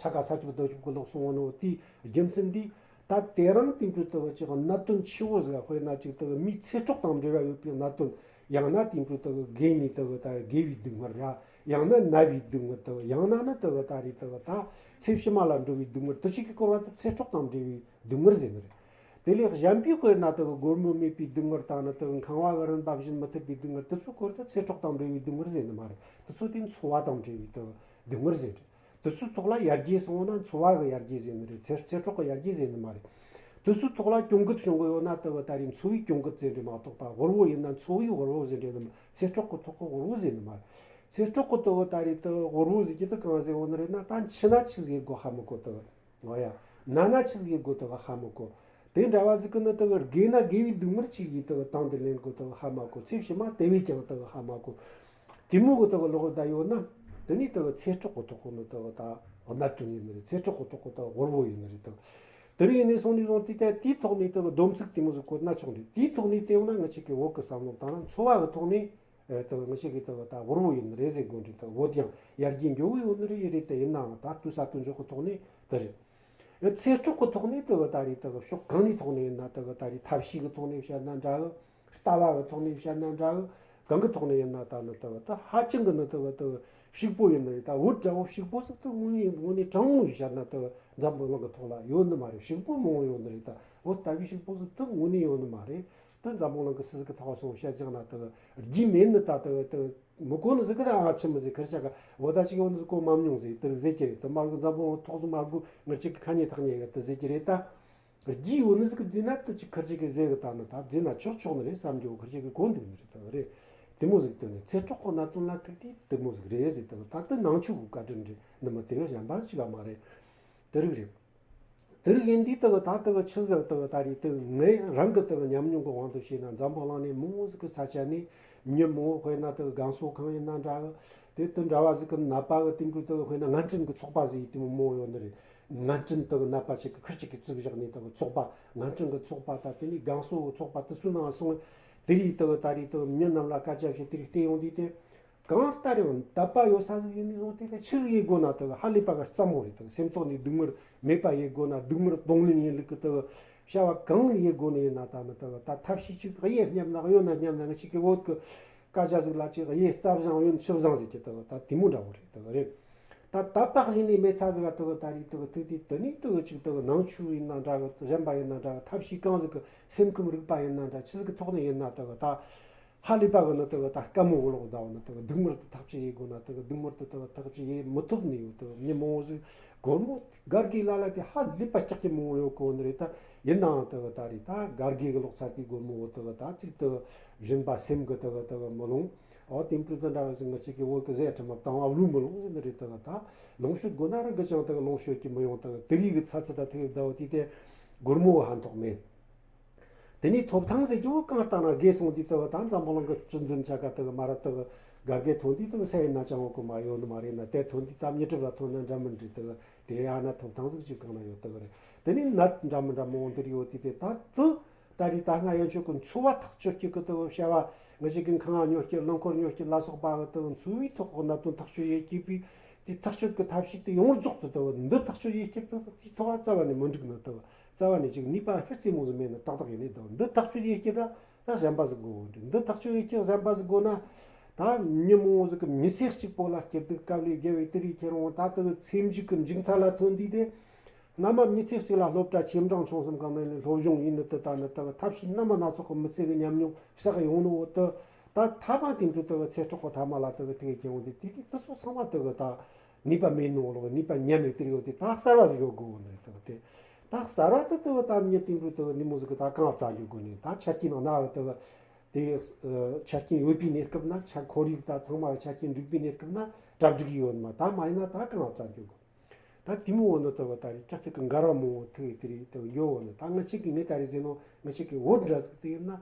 ཆ་ག་ས་ཆུབ་རྡོ་ཆུབ་ཀྱི་ལོག་སོང་བ་ནོ་དེའི་རྒྱུ་མཚན་འདིས་ད་དེ་རིང་དེང་དུས་དག་ཅིག་གནད་དོན་ཆེ་བོ་ཟིག་དཔེར་ན་ཅིག་དག་མིའི་ཚེ་སྲོག་དང་འབྲེལ་བ་ཡོད་པའི་གནད་དོན། ཡང་ན་དེང་དུས་དག་རྒས་ནས་དག་ད་རྒས་པའི་སྡུག་བསྔལ་ར། ཡང་ན་ན་བའི་སྡུག་བསྔལ་དག་ཡང་ན་ནི་དག་ད་རེས་དག་ད་ཚེ་ཕྱི་མ་ལ་འགྲོ་བའི་སྡུག་བསྔལ་དུ་ཅིག་གི་སྐོར་བ་དེ་ཚེ་སྲོག་དང་འབྲེལ་བའི་སྡུག་བསྔལ་ཟེར་ནི་རེད། དེ་ལས་གཞན་པའི་དཔེར་ན་དག་སྒོར་མོ་མེད་པའི་སྡུག་བསྔལ་དང་ནི་དག་ཁང་བ་གི་རིན་པ་བཞིན་མི་ཐུབ་པའི་སྡུག་བསྔལ་དེ་ཚོའི་སྐོར་དེ་ཚེ་སྲོག་དང་འབྲེལ་བའི་སྡུག་བསྔལ་ཟེར་ནི་མ་རེད། དེ་ཚོ་དེ་འཚོ་བ་དང་འབྲེལ་བའི་དག་སྡུག་བསྔལ་ཟེར་རེད། དེ་ཚོའི་ཐོག་ལ་ཡར་རྒྱས་སོང་ན་འཚོ་བ་གི་ཡར་རྒྱས་ཟེར་ནི་རེད། ཚེ་ཚེ་སྲོག་གི་ཡར་རྒྱས་ཟེར་ནི་མ་རེད། དེ་ཚོའི་ཐོག་ལ་གྱོང་གུད་བྱུང་གི་ཡོད་ན་དེ་གི་ད་རེས་འཚོ་བའི་གྱོང་གུད་ཟེར་འདྲ་མ་གཏོགས་པ། དབུལ་བོ་ཡིན་ན་འཚོ་བའི་དབུལ་བོ་ཟེར་འདྲ་ནི་མ། ཚེ་སྲོག་གི་ཐོག་གི་དབུལ་བོ་ཟེར་ནི་མ་རེད། ཚེ་སྲོག་གི་དེ་གི་ད་རེས་དེ་གི་དབུལ་བོ་ཟེར་གྱི་དེ་གང་ཟེར་འོ་ནི་རེད་ན། ད་འཆི་ན་ཆི་ཟིག་དགོས་ཧ་མི་གོ་དེ་གི། འོ་ཡ། ན་ན་ཆི་ཟིག་དགོས་དེ་གི་ཧ་མི་གོ། དེ་འདྲ་བ་ཟིག་གི་ནི་དེ་གི་རྒས་ན་རྒས་པའི་སྡུག་བསྔལ་ཆི་ཡིས་དེ་གི་དང་དུ་ལེན་དགོས་དེ་གི་ཧ་མ་གོ། ཚེ་ཕྱི་མ་དེ་བས་ཀྱང་དེ་གི་ཧ་མ་གོ། དེ་མོ་གི་དག་ལོག་ད་ཡོད་ན། དེ་ནས་དག་ཚེ་སྲོག་གི་ཐོག་གི་ནི་དག་ད་གནད་དོན་ཡིན་ནི་རེད། ཚེ་སྲོག་གི་ཐོག་གི་དག་དབུལ་བོ་ཡིན་ནི་རེད་དག། དེ་རིང་ནས་སོང་ནས་བཟུང་སྟེ་ད་དེའི་ཐོག་ནས་དག་སྡོམ་ཚིག་དེ་མོ་ཟིག་བཀོད་ན་ཆོག་འདྲ། དེའི་ཐོག་ནས་བལྟས་ཡོང་ན་ང་ཅག་གི་བོད་གི་བསམ་བློ་བཏང་ན་འཚོ་བ་གི་ཐོག་ནས་དག་ང་ཅག་གི་དག་ད་དབུལ་བོ་ཡིན་ནི་རེད་ཟེར་དགོས་འདྲ། དག་བོད་ཡང་ཡར་རྒྱས་འགྲོ་གི་ཡོད་ནི་རེད། རེད་དེ་ཡིན་ནའང་ད་དུས་ས་དུས་འཇོག་གི་ཐོག་ནས་དེ་རེད། ཚེ་སྲོག་གི་ཐོག་ནས་དེ་གི་ད་རེས་དེ་གི་ཕྱོགས་གང་ནས་ཐོག་ནས་ཡིན་ན་དེ་གི་ད་རེས་ཐབས་ཤེས་ཀྱི་ཐོག་ནས་བཤད་ན་འདྲ་གི། ལྟ་བ་གི་ཐོག་ནས་བཤད་ན་འདྲ་གི། གང་གི་ཐོག་ནས་ཡིན་ན་ད་ནི་དེ་གི་ད་ཧ་ཅང་གི་ནི་དེ་གི་དེ་གི་ཕྱུག་པོ་ཡིན་ནི་རེད། ད་བོད་འདྲ་བོ་ཕྱུག་པོ་ཟིག་དེ་དངོས་གནས་དངོས་གནས་དྲང་མོ་བཤད་ན་དེ་གི་འཛམ་བུ་གླིང་གི་ཐོག་ལ་ཡོད་ནི་མ་རེད། ཕྱུག་པོ་མང་བོ་ཡོད་ནི་རེད། ད་བོད་ལྟ་བུའི་ཕྱུག་པོ་ཟིག་དེ་དངོས་གནས་ཡོད་ནི་མ་རེད། དེ་འཛམ་བུ་གླིང་གི་སུ་ཟིག་གི་ཐོག་སོང་བཤད་ཀྱང་ན་དེ་གི་རྒྱུས་མེད་ནི། ད་དེ་གི་དེ་གི་མི་གོ་ནི་ཟིག་གི་ད་ཨ་ཆི་མི་ཟིག་ཁར་ཆ་གི་བོ་ད་ཅིག་ཡོད་ནི་ཟིག་གོ་མ་མྱོང་ཟིག་དེ་ཟེར་གྱི་རེད། དེ་མ་གི་འཛམ་བུ་གླིང་ཐོག་སོང་མ་གོ་ང་ཅག་གི་ཁ་ཉེ་ཐག་ཉེ་གི་དེ་ཟེར་གྱི་རེད་ད། རྒྱུས་ཡོད་ནི་ཟིག་གི་བརྫིས་ན་དེ་ཅིག་ཁར་ཅིག་གི་ཟེར་གི་ད་ནི་ད་བརྫིས་ན་ཆོག་ཆོག་ནི་རེད་བསམ་རྒྱུ་ཁར་ཅིག་གི་གོ་འདུག་ནི་རེད། ད་རེད། དེ་མོ་ཟིག་དེ་ནི་ཚེ་སྲོག་གི་གནད་དོན་ལ་ཐུག་དུས་དེ་མོ་ཟིག་རེད་ཟེར། ད་ད་དེ་ནང་ཆོས་གི་བཀའ་དྲིན་རེད། ནི་མི་དེ་གི་གཞན་པ་ཟིག་ག་མ་རེད། དེ་རིགས་རེད། དེ་རིགས་ཡིན་དུས་དེ་གི་ད་དེ་གི་ཆི་ཟིག་དེ་གི་ད་རེད། དེ་གི་ངས་རང་གི་དེ་གི་ཉམས་མྱོང་གི་དབང་དུ་བྱས་ན་འཛམ་བུ་གླིང་ནས་མང་བོ་ཟིག་གི་ས་ཆ་ནས་མྱི་མང་བོ་དཔེར་ན་དེ་གི་རྒན་གསོ་ཁང་ཡིན་ན་འདྲ་གི། དེ་དེ་འདྲ་བ་ཟིག་གི་ནད་པ་གི་དེ་འདྲ་དེ་གི་དཔེར་ན་ངན་སྐྲན་གི་ཚོགས་པ་ཟིག་ཡིན་དེ་མོ་མང་བོ་ཡོད་ནི་རེད། ངན་སྐྲན་དེ་གི་ནད་པ་ཞིག་གི་ཁུར་ཅིག་གི་བཙུགས་བཞག་ནས་དེ་གི་ཚོགས་པ། ངན་སྐྲན་གི་ཚོགས་པ་ད་དེ་ནས་རྒན་གསོ་གི་ཚོགས་པ་དེ་ཚོའི་ནང་སོང་། དེ་རིགས་དེ་གི་ད་རེད། དེ་གི་མྱི་རྣམས་ལ་སྐད་ཆ་བཤད་དེ་རིགས་བལྟས་ཡོང་དུས་དེ། གང་ལྟར་ཡང་དད་པ་ཡོད་ས་ཟིག་ཡིན་ནི་བཟུང་སྟེ་ད་ཆི་ཟིག་ཡེད་དགོས་ན་དེ་གི་ཧ་ལས་པ་གི་སླ་མོ་རེད། དེ་གི་སེམས་ཐོག་ནས་སྡུག་བསྔལ་མེད་པ་ཡེད་དགོས་ན། སྡུག་བསྔལ་གདོང་ལེན་ཡེད་ལུགས་གི་དེ་གི་བྱ་བ་གང་ཡེད་དགོས་ནི་ཡིན་ན་ད་ནི་དེ་གི་ད་ཐབས་ཤེས་ཅིག་གཡས་བསྙབ་ན་གཡོན་ན་བསྙབ་ན། ང་ཅག་གི་བོད་གི་སྐད་ཆ་ཟིག་ལ་ཅིག་གཡས་རྩྭ་བཟང་གཡོན་ཆུ་བཟང་ཟེར་གྱི་དེ་གི་ད་དེ་མོ་འདྲ་བོ་རེད། དེ་གི་རེད། ད་དད་པ་གཞི་ནས་མེད་ས་ཟིག་ག་དེ་གི་ད་རེད། དེ་གི་ཐུག་དུས་དེ་ནས་དེ་གི་ཅིག་དེ་གི་ནང་ཆོས་ཡིན་ན་འདྲ་གི། གཞན་པ་ཡིན་ན་འདྲ་གི། ཐབས་ཤེས་གང་ཟིག་གི་སེམས་ཁམས་རིག་པ་ཡིན་ན་འདྲ། ཆི་ཟིག་གི་ཐོག་ནས་ཡིན་ན་དེ་གི་ད། ཧ་ལས་པ་གི་ནི་དེ་གི་ད་དཀའ་མོ་གི་ལོག་ད་བ་ནི་དེ་གི་སྡུག་བསྔལ་དེ་ཐག་གཅོད་ཡེད་དགོས་ན་དེ་གི་སྡུག་བསྔལ་དེ་དེ་གི་ཐག་གཅོད་ཡེད་མི་ཐུབ་ནི་ཡོད། དེ་གི་མྱི་མང་བོ་ཟིག་སྒོར་མོ་སྒར་གི་ལ་ལ་དེ་ཧ་ལས་པ་ཀྱག་ཀྱི་མང་བོ་ཡོད་གོ་ནི་རེད། ད་ཡིན་ནའང་དེ་གི་ད་རེད། ད་སྒར་གི་གི་ལོག་ཚ་དེའི་སྒོར་མོ་བོ་དེ་གི་ད་ཅིག་དེ་གི་བཞིན་པ་སེམས་གི་དེ་གི་དེ་གི་མི་ལོང་། ཨོ་དེ་འཕྲུལ་དེ་འདྲ་བ་ཟིག་ང་ཅག་གི་བོད་གི་ཟས་ཁྲིམས་མ་བཏང་བ་བློས་མི་ལོང་ཟེར་ནི་རེད། དེ་གི་ད་ལོངས་སྤྱོད་དགོས་ན་རང་གི་ཅང་དེ་གི་ལོངས་སྤྱོད་ཀྱི་མི་ཡོང་། དེ་གི་དེ་རིགས་གི་ཚ་ཚ་ད་ཐུག་ཡོད་ད་བ་དེ་དེ་སྒོར་མོ་བོ་ཧ་འདོག་མེད། དེ་ནས་ཐོབ་ཐང་ཟེར་རྒྱུ་བོ་གང་ལྟར་ན་རྒས་སོང་དུས་དེ་གི་ད་འཛམ་བུ་གླིང་གི་སྲིད་འཛིན་ཆ་ག་དེ་གི་མ་ར་དེ་གི་སྒར་གི་ཐོན་དུས་དེ་གི་ས་ཡིན་ན་ཅང་བ་གོ་མ་ཡོད་ནི་མ་རེད་ན། དེ་ཐོན་དུས་ད་མྱི་གྲབས་ལ་ཐོན་ན་འདྲ་མི་འདྲ་དེ་གི་དེ་ཡང་ན་ཐོབ་ཐང་ཟིག་ཅིག་གང་ན་ཡོད་དེ་གི་རེད། དེ་ནས་ནད་འདྲ་མི་འདྲ་མང་བོ་འདིར་ཡོད་དུས་དེ་ད་དེ་ད་རེས་ད་སྔ་ཡན་ཆོད་གི་འཚོ་བ་ཐག་གཅོད་ཀྱི་གི་དེ་གི་བྱ་བ། ང་ཅག་གི་ཁང་ང་ཉོ་སྐྱེལ་རླངས་འཁོར་ཉོ་སྐྱེལ་ལ་སོགས་པ་གི་དེ་གི་འཚོ་བའི་ཐོག་གི་གནད་དོན་ཐག་གཅོད་ཡེད་ཀྱི་པའི་དེ་ཐག་གཅོད་ཀྱི་ཐབས་ཤེས་དེ་ཡོངས་རྫོགས་དེ་དེ་གི་འདི་ཐག་གཅོད་ཡེད་ཀྱི་དེ་དེའི་ཐོག་རྩ་བ་ནས་མི་འགྲིག་ནི་དེ་གི། རྩ་བ་ནས་ཅིག་ནུས་པ་སྤུས་རྩེ་མོ་ཟིག་མེད་ན་ཏག་ཏག་ཡིན་ནི་དང་། འདི་ཐག་གཅོད་ཡེད་ཀྱི་ད་ད་གཞན་པ་ཟིག་དགོས་འདྲ། འདི་ཐག་གཅོད་ཡེད་ཀྱི་གཞན་པ་ཟིག་དགོས་ན། ད་མྱི་མང་བོ་ཟིག་གི་མི་ཚེ་གཅིག་པོ་ལ་སྐྱིད་སྡུག་དཀའ་ལས་རྒྱལ་བའི་དེ་རིགས་ཁྱེར་འོང་། ད་དེ་གི་ཚེ་མཇུག་གི་མཇུག་མཐའ་ལ་ཐོན་དུས་དེ་ སྔ་མ་མི་ཚེ་གཅིག་ལ་སློབ་གྲྭ་ཆེ་འབྲིང་ཆུང་གསུམ་གང་ནས་ལས་སློབ་སྦྱོང་ཡིན་ནི་དེ་ལྟ་ནི་དེ་གི་ཐབས་ཤེས་སྣ་མ་སྣ་ཚོགས་ཀྱི་མི་ཚེ་གི་ཉམས་མྱོང་བསགས་ཡོང་ནི་འོ་དེ། ད་ཐ་མ་དེང་དུས་དེ་གི་ཚེ་སྲོག་གི་ཐ་མ་ལ་དེ་གི་དེ་གི་སྐྱེ་བོ་འདི་དེ་གི་དེ་སོགས་ཚང་མ་དེ་གི་ད་ནུས་པ་མེད་ནོ་ལོ་ནུས་པ་ཉམས་ནས་དེ་རེད་འོ་དེ། ད་གསར་བ་ཟིག་ཡོད་དགོས་འོ་ནི་རེད། དེ་གི་དེ་ད་གསར་བ་དེ་དེ་གི་ད་མི་དེང་དུས་དེ་གི་ནི་མོ་ཟིག་གི་ད་གང་བཙལ་འཇུག་དགོས་ནི། ད་ཆ་རྐྱེན་ནང་ན་གི་དེ་གི་དེ་ཆ་རྐྱེན་ཡོད་པའི་གནས་སྐབས་ན། ཆ་ཁོར་ཡུག་ད་ཚང་མ་གི་ཆ་རྐྱེན་འགྲིག་པའི་གནས་སྐབས་ན་གྲ་སྒྲིག་ཡོད་ནི་མ། ད་མ་ཡིན་ན་ད་གང་བཙལ་འཇུག་དགོས། ད་དེ་མོ་འོ་ནི་དེ་གི་ད་རེས་ཀྱག་ཀྱག་གི་འགལ་བ་མང་བོ་ཐུག་ཡོད་དེ་རེད། དེ་གི་འགྱོ་འོ་ནི་ད་ང་ཆིག་གི་ངས་ད་རེས་ཟེར་ནོ། ང་ཆིག་གི་བོད་འདྲ་ཟིག་དེ་ཡིན་ན་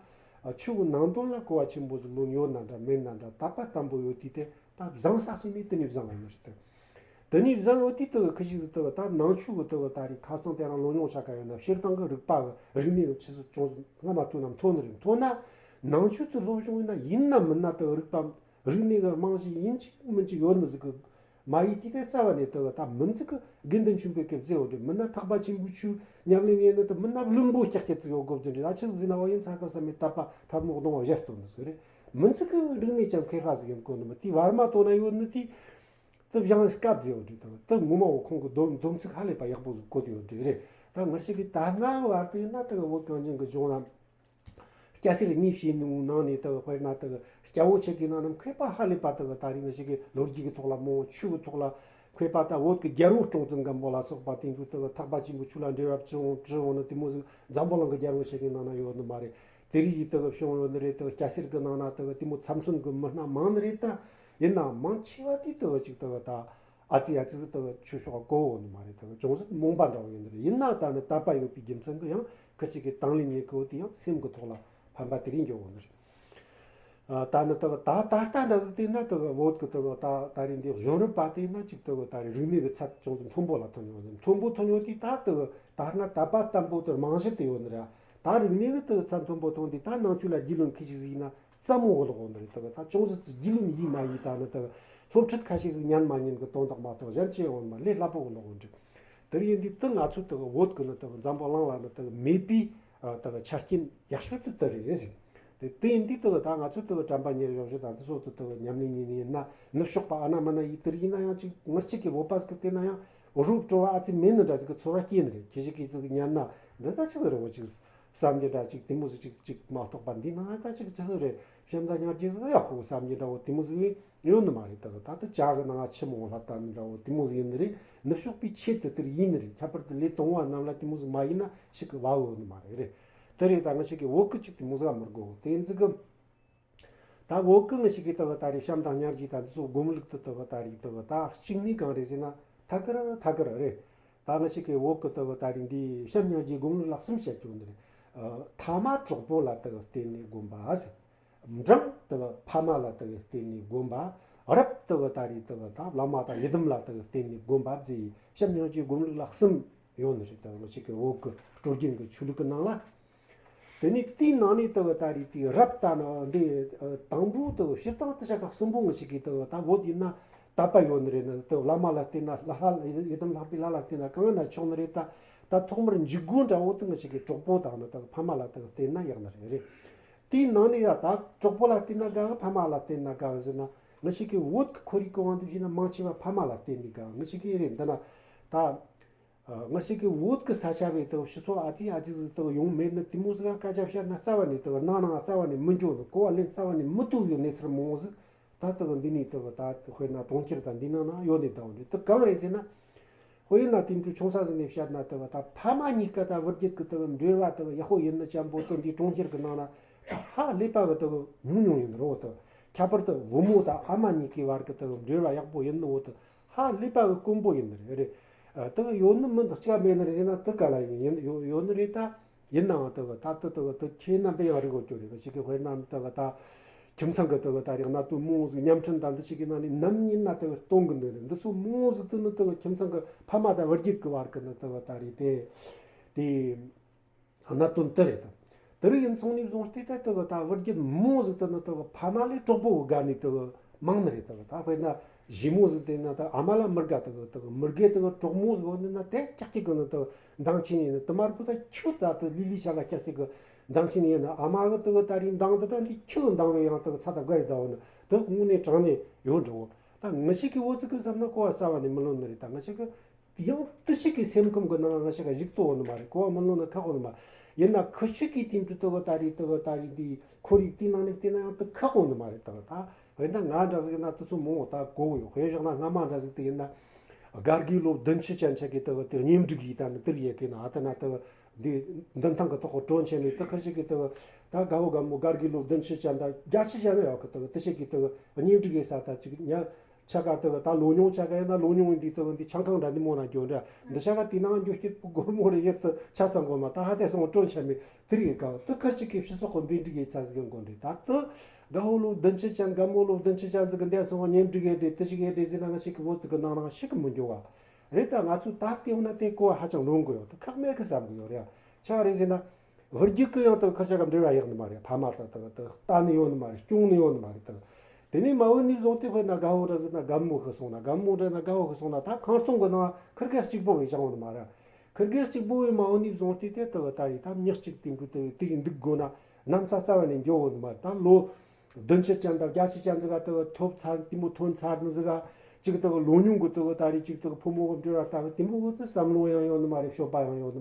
ཆོས་གི་ནང་དོན་ལ་གོ་བ་ཆེན་པོ་ཟིག་ལོན་ཡོད་ན་འདྲ་མེད་ན་འདྲ་དད་པ་དམ་པོ་ཡོད་དུས་དེ་ད་བཟང་ས་ཟིག་ནས་དེ་ནས་བཟང་བ་ཡིན་ནི་རེད། དེ་དེ་ནས་བཟང་ཡོད་དུས་དེ་གི་ཁི་ཞིག་ཟིག་དེ་གི་ད་ནང་ཆོས་གི་དེ་གི་ད་རེས་ཁ་སང་དེ་རིང་ལོ་ཉུང་ཆ་ག་ཡོད་ན་སྤྱིར་བཏང་གི་རིག་པ་གི་རིག་གནས་གི་ཆི་ཟིག་ཅུང་ཟིག་སྔ་མ་ཐོན་ན་མཐོ་ནི་རེད། མཐོ་ན་ནང་ཆོས་དེ་སློབ་སྦྱོང་ཡིན་ན་ཡིན་ན་མིན་ན་དེ་གི་རིག་པ་རིག་གནས་གི་རྨང་གཞི་ཡིན་གཅིག་མིན་གཅིག་ཡོད་ནི་ཟིག་གི་མ་ཡིན་དུས་དེ་རྩ་བ་ནས་དེ་གི་ད་མི་ཚིག་གི་དགེ་འདུན་ཆོས་འཕེལ་གི་བཟེ་འོ་དེ་མིན་ན་ཐེག་པ་ཆེན་པོའི་ཆོས་ཉམས་ལེན་ཡིན་ནི་དེ་མིན་ན་བླུན་པོ་ཀྱག་ཀྱག་ཅིག་ཡོད་དགོས་ཀྱི་རེད། ད་ཆི་ཟིག་ཟེར་ན་བ་ཡིན་ཚ་སྐབས་སམ་མེ་དད་པ་ཐབས་མོ་གདོང་བ་བཞར་སྟོན་ནི་ཟིག་རེད། མི་ཚིག་གི་རིག་གནས་ཀྱང་མཁས་པ་ཟིག་ཡིན་དགོས་ནི་མ། དེ་བར་མ་དོ་ན་ཡོད་ནི་དེ་དེ་བཞེངས་སྐབས་བཟེ་འོ་དེ་དང་དེ་ངོ་མ་འོ་ཁོང་གི་སྡོམ་སྡོམ་ཚིག་ཧ་ལས་པ་ཡག་པོ་ཟིག་བཀོད་ཡོད་དེ་རེད། ད་ང་ཞིག་གི་ད་སྔ་བར་དུ་ཡིན་ན་དེ་བོད་གངས་ཅན་གི་ལྗོངས་ལ། སྐྱ་སེར་གཉིས་བྱས་ནས་ནང་ནས་དག་དཔེར་ན་དག་སྐྱ་བོ་ཆེ་གི་ནང་ན་མཁས་པ་ཧ་ལས་པ་དག་ད་རིང་ཞིག་གི་ལོ་རྒྱུས་ཀྱི་ཐོག་ལ་མང་ཆོས་ཀྱི་ཐོག་ལ་མཁས་པ་ད་བོད་ཀྱི་རྒྱལ་པོ་སྲོང་བཙན་སྒམ་པོ་ལ་སོགས་པ་དེང་དུས་དག་ཐེག་པ་ཆེན་པོའི་ཆོས་ལ་འགྲེལ་བ་བྲིས་འོང་བྲིས་འོང་ནི་དེ་མོ་ཟིག་འཛམ་བུ་གླིང་གི་རྒྱལ་པོ་ཆེ་གི་ནང་ན་ཡོད་ནི་མ་རེད། དེ་རིགས་ཡིས་དག་བྱུང་ཡོད་ནི་རེད། དག་སྐྱ་སེར་གི་ནང་ན་དག་དེ་མོ་ཚབ་མཚོན་གི་མི་སྣ་མང་ནི་རེད། ད་ཡིན་ནའང་མང་ཆེ་བ་དེ་དག་ཅིག་དག་ད། ཨ་ཙི་ཨ་ཙི་ཟིག་ལྟ་བུ་ཆོས་ཕྱོགས་གོ་འོ་ནི་མ་རེད། ལྟ་བུ་ཅུང་ཟད་རྨོངས་པ་འདྲ་བོ་ཡིན་ནི་རེད། ཡིན་ན་ད་ནི་དད་པ་ཡོད་པའི་རྒྱུ་མཚན་གྱིས་ཡང་ཁི་ཞིག་གི་དང་ལེན་ཉེ་གི་འོ་དེ་ཡང་སེམས་ཀྱི་ཐོག་ལ་ཕན་པ་དེ་རིགས་འགྱོ་འོ་ནི་རེད། ཨ་ད་ནི་ལྟ་བུ་ད་ད་ལྟ་འདྲ་ཟིག་བལྟས་ན་ལྟ་བུ་བོད་ཀྱི་ལྟ་བུ་ད་ད་རིང་འདི་གཞོན་རབས་པ་དེ་ན་ཅིག་ལྟ་བུ་ད་རིང་རིག་གནས་ཀྱི་ཚད་ཅུང་ཟད་མཐོན་པོ་ལ་ཐོན་ཡོད་ནི། མཐོན་པོ་ཐོན་ཡོད་དུས་ད་ལྟ་བུ་ད་སྔ་དད་པ་བརྟན་པོ་དེ་རྨང་གཞི་དེ་ཡོད་ནི་རེད། ད་རིག་གནས་ཀྱི་ལྟ་བུ་ཚད་མཐོན་པོ་ཐོན་དུས་ད་ནང་ཆོས་ལ་རྒྱུས་ལོན་ཁི་ཞིག་ཟིག་ཡིན་ན། རྩ་མོ་གི་ལོག་འདི་རེད། དག་ད་ཅུང་ཟད་ཙི་རྒྱུས་ལོན་ཡིན་མ་ཡིན་ད་ནི་དག་སློབ་ཁྲིད་ཁ་ཤས་ཟིག་ཉན་མ་ཉན་གི་དོན་དག་མ་གཏོགས་གཞན་ཅི་ཡང་མ་ལས་སླ་པོ་གི་ལོག་འདི། དེར་ཡིན་དུས་དེ་ང་ཚོ་དག་བོད་གི་ནི་དག་འཛམ་བུ་གླིང་ལ་ནི་དག་མེད་པའི་དག་ཆ་རྐྱེན་ཡག་ཤོས་དེ་དེ་རེད་ཟེར། དེ་དེ་ཡིན་དུས་དག་ད་ང་ཚོ་དག་དྲན་པ་ཉེར་བཞག་ཞུ་ད་འདི་ཚོ་དེ་དག་ཉམས་ལེན་ཡིན་ཡིན་ན་ནུབ་ཕྱོགས་པ་ཨ་ན་མ་ན་ཡིས་དེར་ཡིན་ན་ཡང་ཅིག་ངར་གཅིག་གི་བོད་པ་ཟིག་གི་བལྟས་ན་ཡང་རོབ་སྤྲོ་བ་ཨ་ཙི་མེད་ནི་འདྲ་ཟིག་གི་ཚོར་བ་སྐྱེས་ནི་རེད། ཁྱེད་ཅག་གིས་ཟིག་ཉན་ན་འདི་ད་ཆི་ཟིག་རེད་བོ་ཅིག་བསམ་རྒྱུ་འདྲ་ཅིག་དེ་མོ་ཟིག་ཅིག་ཅིག་མ་གཏོགས་པ་འདི་ནང་ད་ཅིག་ཅི་ཟིག་རེད། བྱམས་དང་སྙིང་རྗེ་ཟིག་ཡག་པོ་བསམ་རྒྱུ་འདྲ་བོ་དེ་མོ་ཟིག་ཡོད་ནི་མ་རེད། ད་ད་ད་ཇ་གི་ནང་ཆུ་མོ་ལྷ་ལྟ་ནི་འདྲ་བོ་དེ་མོ་ཟིག་ཡིན་ནི་རེད། ནུབ་ཕྱོགས་པའི་ཆེད་དུ་དེར་ཡིན་ནི་རེད། ཁྱད་པར་དུ་ལས་དང་བ་རྣམས་ལ་དེ་མོ་ཟིག་མ་ཡིན་ན་ཞིག་གི་བབ་ཡོད་ནི་མ་རེད། རེད། དེ་རེད། ད་ང་ཞིག་གི་བོད་གི་ཅིག་དེ་མོ་ཟིག་མི་དགོས་དེ་ཟིག་གི་ད་བོད་གི་ང་ཞིག་གི་ལྟ་བུ་ད་རེས་བྱམས་དང་སྙིང་རྗེ་དང་འདི་ཚོ་སྒོམ་ལུགས་དུ་ལྟ་བུ་ད་རེས་ལྟ་བུ་ད་གཅིག་ནས་གང་རེད་ཟེར་ན་ཐད་ཀར་ཐད་ཀར་རེད། ད་ང་ཞིག་གི་བོད་གི་ལྟ་བུ་ད་རེས་འདི་བྱམས་སྙིང་རྗེ་སྒོམ་ལུགས་ལ་གསུམ་བཤད་རྒྱུ་འདི་རེད། ཨ་ཐ་མ་གྲོགས་པོ་ལ་ལྟ་བུ་བརྟེན་ནས་སྒོམ་པ་ཟེར། འབྲིང་ལྟ་བུ་ཕ་མ་ལ་ལྟ་བུ་བརྟེན་ནས་སྒོམ་པ། རབ་ལྟ་བུ་ད་རེས་ལྟ་བུ་ད་བླ་མ་དང་ཡི་དམ་ལ་ལྟ་བུ་བརྟེན་ནས་སྒོམ་པ་ཟེར་བྱམས་སྙིང་རྗེ་སྒོམ་ལུགས་ལ་གསུམ་ཡོད་ནི་རེད། ད་ང་ཞིག་གི་བོད་གི་སྲོལ་རྒྱུན་གི་ཆོས་ལུགས་གི་ནང་ལ། དེ་ནས་དེའི་ནང་ནས་དེ་ད་རེས་དེའི་རབ་ལྟ་ན་འདི་དང་པོ་དེ་སྤྱིར་བཏང་དེ་ཆ་ཁག་གསུམ་པོ་ངོ་ཞིག་གིས་དེ་ད་བོད་ཡིན་ན་དད་པ་ཡོད་ནི་རེད་ན། དེ་བླ་མ་ལ་བརྟེན་ན་ལྷ་ལྷ་ཡི་དམ་ལྷག་པའི་ལྷ་ལ་བརྟེན་ན་གང་ན་ཆོག་ནི་རེད། ད་ད་ཐོག་མར་འཇུག་སྒོ་འདྲ་བོ་དེ་ངོ་ཞིག་གིས་གྲོགས་པོ་དང་ནི་དེ་ཕ་མ་ལ་དེ་བརྟེན་ན་ཡག་ནི་རེད། རེད། དེའི་ནང་ནས་ཡ་ད་གྲོགས་པོ་ལ་བརྟེན་ན་དགའ་གི་ཕ་མ་ལ་བརྟེན་ན་དགའ་གི་ཟེར་ན་ངོ་ཞིག་གིས་བོད་ཀྱི་ཁོར་ཡུག་གི་དབང་དུ་བྱས་ན་མང་ཆེ་བ་ཕ་མ་ལ་བརྟེན་ནས་དགའ་ངོ་ཞིག་གིས་རེད། འདི་ན་ད། ང་ཞིག་གི་བོད་ཀྱི་ས་ཆ་བའི་དག་སྤྱི་ཚོགས་ཨ་ཙི་ཨ་ཙི་ཟིག་དག་ཡོང་མེད་ནི་དེ་མོ་ཟིག་ག་སྐད་ཆ་བཤད་ན་རྩ་བ་ནས་དག་ནང་ནང་རྩ་བ་ནས་མི་འགྱོ་ནི། གོ་བ་ལེན་རྩ་བ་ནས་མི་ཐུབ་ཡོད་གནས་ཚུལ་མང་བོ་ཟིག་ད་དག་འདི་ནས་དག་ད་དཔེར་ན་གྲོང་ཁྱེར་དང་འདི་ནང་ན་ཡོད་ནི་དང་ནི་དག་གང་རེད་ཟེར་ན། དཔེར་ན་དེ་འཕྲོ་ཆུང་ས་ཟིག་ནས་བཤད་ན་དག་ད་ཕ་མ་གཉིས་ཀ་ད་བུ་རྒྱུད་ཀྱི་དག་འབྲེལ་བ་དག་ཡག་པོ་ཡིན་ནི་ཅན་པོ་དག་འདི་གྲོང་ཁྱེར་གྱི་ནང་ན་ད་ཧ་ལས་པ་གི་དག་ཉུང་ཉུང་ཡིན་རོ། དག་ཁྱད་པར་དུ་བུ་མོ་དང་ཨ་མ་གཉིས་ཀའི་བར་གྱི་དག་འབྲེལ་བ་ཡག་པོ་ཡིན་ནི་འོ་དག་ཧ་ལས་པ་གི་དཀོན་པོ་ཡིན་ནི་རེད། རེད། ཨ་དེ་གི་ཡོད་ནི་མི་འདི་གཅིག་མེད་ནི་རེད་ཟེར་ན་དེ་ག་ལ་ཡིན་ཡིན་ཡོད་ཡོད་ནི་རེད་ད། ཡིན་ནའང་དེ་གི་ད་དེ་དེ་གི་དེ་ཁྱེད་རྣམ་པས་ཡང་རིག་དགོས་རྒྱུ་རེད། ཅིག་གི་དཔེར་ན་དེ་གི་ད་ཁྱིམ་ཚང་གི་དེ་གི་ད་རེད་གནད་དོན་མང་བོ་ཟིག་ཉམས་ཁྲིམས་དང་འདི་ཅིག་གི་ནང་ནས་ནམ་ཡིན་ན་དེ་གི་གཏོང་གི་འདུག་རེད། འདི་ཚོ་མང་བོ་ཟིག་དེ་ནི་དེ་གི་ཁྱིམ་ཚང་གི་ཕ་མ་དང་བུ་རྒྱུད་གི་བར་གི་ནི་དེ་གི་ད་རེད་དེ་དེ། གནད་དོན་དེ་རེད་དམ། དེ་རིགས་ཡིན་སོང་ནས་བཟུང་སྟེ་ད་ལྟ་བུ་ད་བུ་རྒྱུད་མང་ཟིག་ད་ནི་ལྟ་བུ་ཕ་མ་ལས་གྲོགས་པོ་གི་དགའ་ནས་ལྟ་བུ་མང་ནི་རེད། ལྟ་བུ་ད་དཔེར་ན་ཞི་མོ་ཟིག་དེ་ན་ད་ཨ་མ་ལ་མི་དགའ་ལྟ་བུ་ལྟ་བུ་མི་དགེ་ལྟ་བུ་གྲོགས་མོ་ཟིག་ཡོད་ནི་ན་དེ་ཀྱག་ཀྱག་གི་ནི་ལྟ་བུ་འདང་ཆེན་ཡིན་ནི་དེ་མ་རེད་གོ། ད་ཁྱོད་ད་ལྟ་ལི་ལི་ཤ་ག་ཀྱག་ཀྱག་གི་འདང་ཆེན་ཡིན་ནི་ཨ་མ་གི་ལྟ་བུ་ད་རིང་འདང་དེ་ད་འདི་ཁྱོད་འདང་བའི་ཡང་ལྟ་བུ་ཚ་ད་དགའ་རེད། ད་འོ་ན་དེ་དངོས་གནས་དྲང་གནས་ཡོད་འགྲོ་འོ། ད་ང་ཞིག་གི་འོ་ཙི་གི་བསམ་ན་གོ་བ་གསར་བ་ནས་མི་ལོན་ནི་རེད། ད་ང་ཞིག་གི་ཡང་དུ་ཞིག་གི་སེམས་ཁམས་ཀྱི་ནང་ང་ཞིག་ག་ཞིག་ཏུ་འོང་ནི་མ་རེད། གོ་བ་མི་ལོན་ན་ཁག་འོང་ནི་མ་ཡིན་ན། ཁུ་ཞིག་གི་དེང་དུ་དུ་གི་ད་རེས་དུ་གི་ད་རེས་འདི་ཁོར་ཡུག་དེའི་ནང་ནས་བལྟས་ན་ཡང་དུ་ཁག་འོང་ནི་མ་རེད། དུ་གི་ད་ཡིན་ན་ང་འདྲ་ཟིག་ཡིན་ན་དུ་ཚོ་མང་བོ་ད་གོ་གི་ཡོད། དཔེ་བཞག་ན་སྔ་མ་འདྲ་ཟིག་དུ་ཡིན་ན་དགའ་དགུའི་ལོ་བདུན་ཅུ་ཅན་ཆ་གི་དུ་གི་དུ་གཉེན་སྒྲིག་གི་ད་ནི་དུར་ཡེ་གི་ན་ཨ་ད་ན་དུ་གི་འདི་མདུན་ཐང་གི་ཐོག་གི་གྲོན་ཆེ་ནི་ཡོད་གི། ཁུ་ཞིག་གི་དུ་གི་ད་དགའ་བོ་དགའ་མོ་དགའ་དགུའི་ལོ་བདུན་ཅུ་ཅན་ད་བརྒྱད་ཅུ་ཅན་ཡོད་གི། དུ་གི་དུ་ཞིག་གི་དུ་གི་གཉེན་སྒྲིག་གི་ས་ད་ཅིག་ཉ་ཆ་ག་དུ་ད་ལོ་ཉུང་ཆ་ག་ཡིན་ན་ལོ་ཉུང་འདི་དུ་འདི་ཆང་ཁང་འདྲ་འདི་མོ་ན་འགྱོ་འདྲ་འདི་ཆ་ག་དེ་ནང་འགྱོ་སྐྱིད་པོ་སྒོར་མོ་རེ་ཡོད་དུ་ཆ་ཚང་གོ་མ་ད་ཧ་དེ་སོང་གྲོན་ཆ་མེད་དུ་རེ་ག་དུ་ཁ་ཅིག་གི་ཕྱི་སོག་གི་འབྲེལ་འདྲིས་ཡེ་ཚ་ཟིག་གི་མགོ་འདྲེ་ད་དུ་དགའ་བོ་ལོ་བདུན་ཅུ་ཅན་དགའ་མོ་ལོ་བདུན་ཅུ་ཅན་ཟིག་གི་འདས་སོང་གཉེན་སྒྲིག་ཡེ་འདྲེ་དུ་ཞིག་ཡེ་འདྲེ་ཟིན་ན་ང་ཞིག་གི་བོ་ཙི་གི་ནང་ནང་ཞིག་གི་མི་འགྱོ་བ་རེད། ད་ང་ཚོ་ད་ལྟ་ཡོང་ན་དེ་གོ་བ་ཧ་ཅང་ལོན་གི་ཡོད་དུ་ཁག་མེད་གི་བསམ་གི་ཡོད་རེད། ཆ་རེད་ཟེར་ན། བུ་རྒྱུད་ཀྱི་ཡང་དག་ཁུར་ཆ་ག་འབྲེལ་བ་ཡག་ནི་མ་རེད། ཕ་མ་དང་དག་དག་ལྟ་ནི་ཡོད་ནི་མ་རེད། སྐྱོང་ནི་ཡོད་ནི་མ་རེད་དག་དེ་ནས་མ་འོ་ནི་བཟུང་སྟེ་དཔེར་ན་དགའ་བོ་འདྲ་ཟེར་ན་དགའ་མོ་ཤི་སོང་ན། དགའ་མོ་འདྲ་ན་དགའ་བོ་ཤི་སོང་ན། ད་ཁང་སྟོང་གི་ནང་ཁིར་གེ་གཅིག་པོ་བས་བཞག་འོ་ནི་མ་རེད། ཁིར་གེ་གཅིག་པོ་བས་མ་འོ་ནི་བཟུང་སྟེ་དེ་དག་ད་རེད། ད་མྱི་གཅིག་དེ་འགྲོ་དེ་དེ་ཡིན་འདུག་དགོས་ན་ནམ་ཚ་ཚ་བ་ནས་འགྱོ་འོ་ནི་མ་རེད། ད་ལོ་བདུན་ཅུ་ཅན་དང་བརྒྱད་ཅུ་ཅན་ཟིག་ག་དག་ཐོབ་ཚར་དེ་མོ་ཐོན་ཚར་ནི་ཟིག་ག་གཅིག་དག་ལོ་ཉུང་གི་དག་ད་རེད། གཅིག་དག་ཕོ་མོ་གི་འབྲེལ་བ་ལྟ་བུ་དེ་མོ་གི་བསམ་བློ་ཡང་ཡོད་ནི་མ་རེད། སྤྱོད་པ་ཡང་ཡོད་ནི།